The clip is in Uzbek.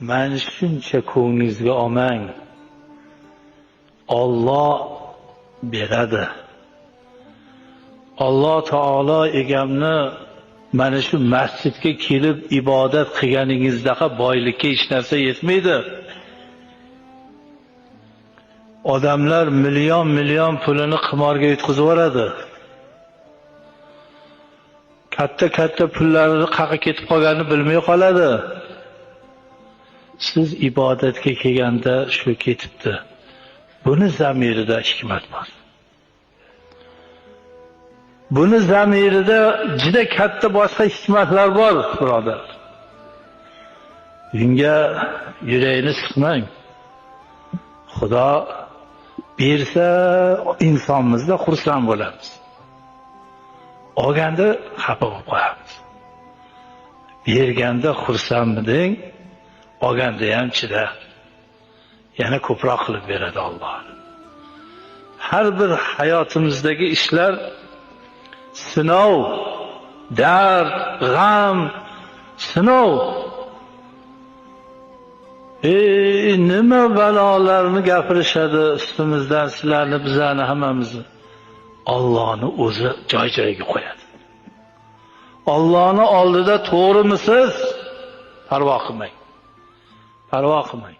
Mana shuncha ko'nglingizga olmang. Olloh beradi. Alloh taolo egamni mana shu masjidga kelib ibodat qilganingizdaqa boylikka hech narsa yetmaydi. Odamlar million million pulini qimorga yutqizib yuboradi. Katta katta pullarini qayerga ketib qolganini bilmay qoladi. Siz ibodatga kelganda shu ketibdi. Buni zamirida hikmat bor. Buni zamirida juda katta boshqa hikmatlar bor, birodar. Bunga yurakni siqmang. Xudo bersa insonmizda xursand bo'lamiz. Olganda xafa bo'lib qolamiz. Berganda xursandmiding, olganda ham chida. Yana ko'proq qilib beradi Alloh. Har bir hayotimizdagi ishlar sinov, dard, g'am, sinov. Ey, nima balolarni gapirishadi ustimizdan, sizlarni, bizlarni, hammamizni. Allohni o'zi joy joyiga qo'yadi. Allohni oldida to'g'rimisiz? Parvo qilmang. Parvo qilmang.